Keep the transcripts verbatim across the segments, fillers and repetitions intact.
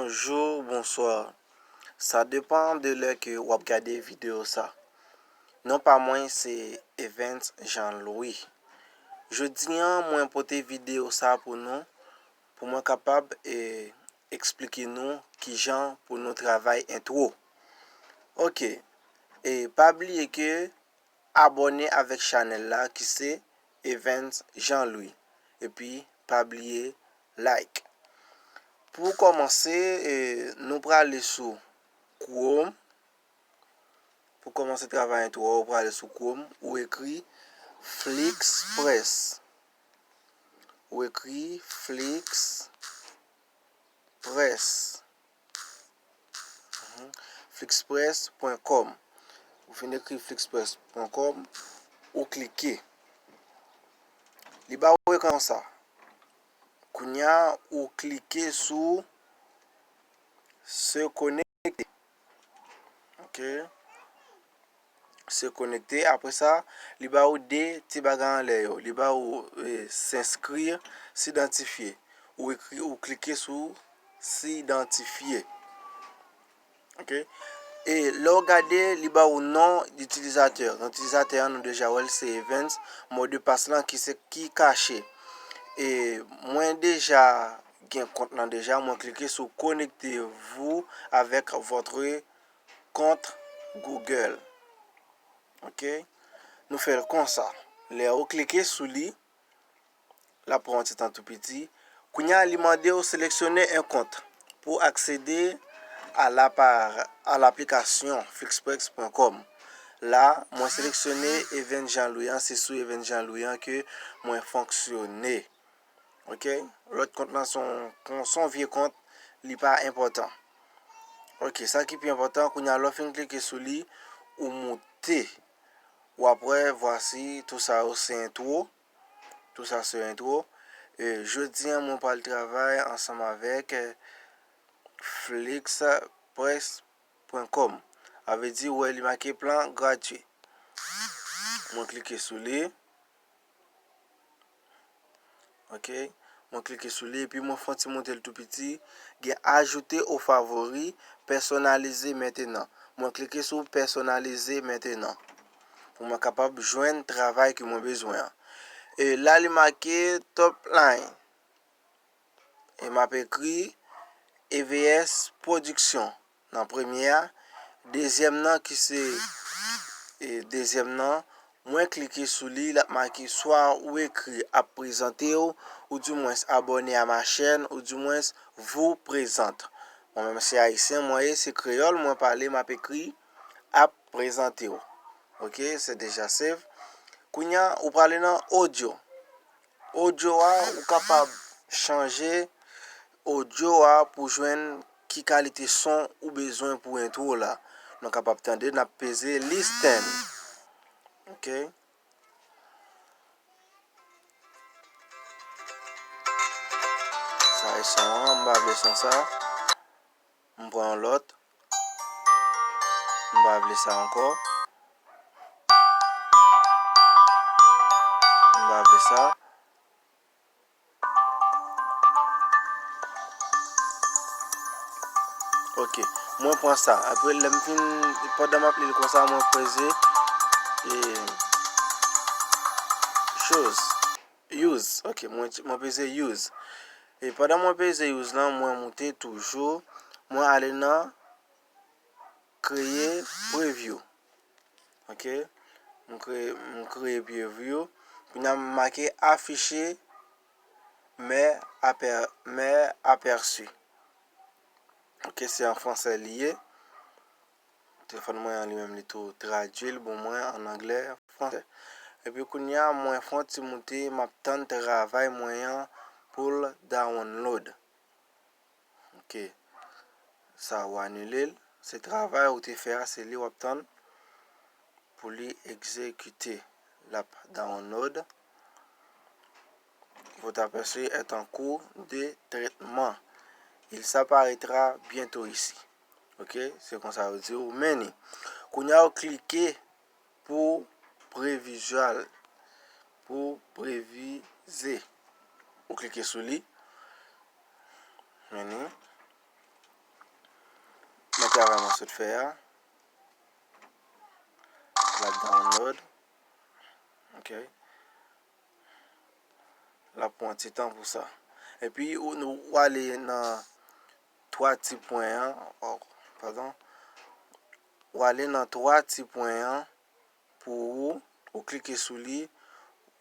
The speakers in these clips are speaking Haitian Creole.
Bonjou, bonswa. Sa depann de lè ke w ap gade videyo sa. Non pa mwen se Evens Jean Louis. Jodi a, mwen pote videyo sa pou nou, pou mwen kapab, e, eksplike nou kijan pou nou travay entwo. Oke, e pa bliye ke abòne avèk chanèl la ki se Evens Jean Louis. Epi pa bliye like. Pou kòmanse, e, nou prale sou Chrome. Pou kòmanse travay entwo a, ou prale sou Chrome, ou ekri Flixpress. Ou ekri Flixpress. Mhm. Flixpress pwen kòm. Ou fin ekri flixpress pwen kòm, ou klike. Li ba ou ekran sa. Kounye a, ou klike sou se konekte. Oke. Se konekte. Apre sa, li ba ou de ti bagay anlè yo. Li ba ou, e, s'inscrire, s'identifier. Ou ekri, ou klike sou s'identifier. Oke. E lè w gade, li ba ou non itilizatè. Non itilizatè an, nou deja wè l, se Evens. Mo de pas lan ki se ki kache. E mwen deja gen kont lan deja, mwen klike sou connectez-vous avec votre compte Google. Oke. Nou fè l konsa. Lè ou klike sou li, l ap pran yon ti tan tou piti. Kounye a, li mande w sélectionner un compte pour accéder à la pa-, à l'application flixpress pwen kòm. La, mwen seleksyone Evens Jean Louis an, se sou Evens Jean Louis an ke mwen fonksyone. Oke? Lòt kont lan se yon, se yon vye kont, li pa enpòtan. Oke, sa ki pi enpòtan, kounye a lè w fin klike sou li, ou moute. W ap wè, vwasi, tou sa yo se entwo. Tou sa se entwo. E, jodi a, mwen pral travay ansanm avèk, e, flixpress pwen kòm. A vle di, ou wè li make plan gratwi. Mwen klike sou li. Oke. Mwen klike sou li, epi mwen fè yon ti moute l tou piti. Gen ajouter aux favoris, personnaliser maintenant. Mwen klike sou personnaliser maintenant. Pou mwen kapab jwenn travay ke mwen bezwen an. E la, li make top line. E m ap ekri E V S Production nan premye a. Dezyèm nan ki se, e, dezyèm nan, mwen klike sou li, l ap make swa ou ekri ap prezante w, ou dimwens abonné à ma chaîne, ou dimwens vous présente. Mwen menm se ayisyen mwen ye, se kreyòl mwen pale, m ap ekri ap prezante w. Oke, se deja save. Kounye a, ou prale nan audio. Audio a, ou kapab chanje audio a pou jwenn ki kalite son ou bezwen pou entwo la. Nou kapab tande, n ap peze listen. Oke. Sa e son an, m pa vle son sa. M pran yon lòt. M pa vle sa ankò. M pa vle sa. Oke. Mwen pran sa. Apre, lè m fin, pandan m ap li l konsa, mwen peze, e, chose. Use. Oke, mwen, mwen peze use. E pandan mwen peze use lan, mwen moute toujou. Mwen ale nan kreye preview. Oke. M kreye, m kreye preview. Kounye a m make afficher mes aper-, mes aperçus. Oke, se an fransè li ye. Telefòn mwen an li menm li tou tradui l pou mwen an anglè, fransè. Epi kounye a, mwen fè yon ti moute, m ap tann travay mwen an pou l download. Oke. Sa ou anile l. Se travay ou te fè a, se li w ap tann pou li egzekite. L ap download. Votre aperçu est en cours de traitement. Il s'apparaîtra bientôt ici. Oke, se konsa yo di w, men ni. Kounye a, ou klike pou previzyal, pou previze. Ou klike sou li. Men ni. travay mwen sot fè a. L ap download. Ok. L ap pran ti tan pou sa. Epi ou, ou ale nan twa ti pwen an. Oh, padon. Ou ale nan twa ti pwen an pou ou, ou klike sou li,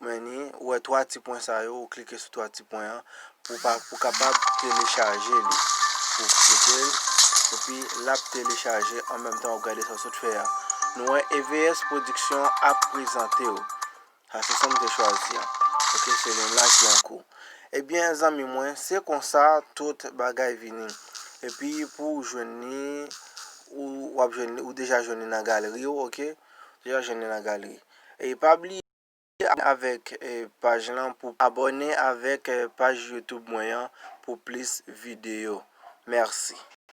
men ni, ou wè twa ti pwen sa yo, ou klike sou twa ti pwen an, pou pa, pou kapab telechaje li. Ou klike l, epi l ap telechaje an menm tan w ap gade sa w sot fè a. Nou wè E V S Production ap prezante w. Sa se sa m te chwazi an. Ok, se li menm la ki an kou. Ebyen, zanmi mwen, se konsa tout bagay vini. Epi pou w jwenn li, ou, w ap jwenn li, ou deja jwenn li nan galeri w, ok? Deja jwenn li nan galeri. E pa bliye avèk, eh, paj lan pou abòne avèk, eh, paj YouTube mwen an pou plis videyo. Mèsi.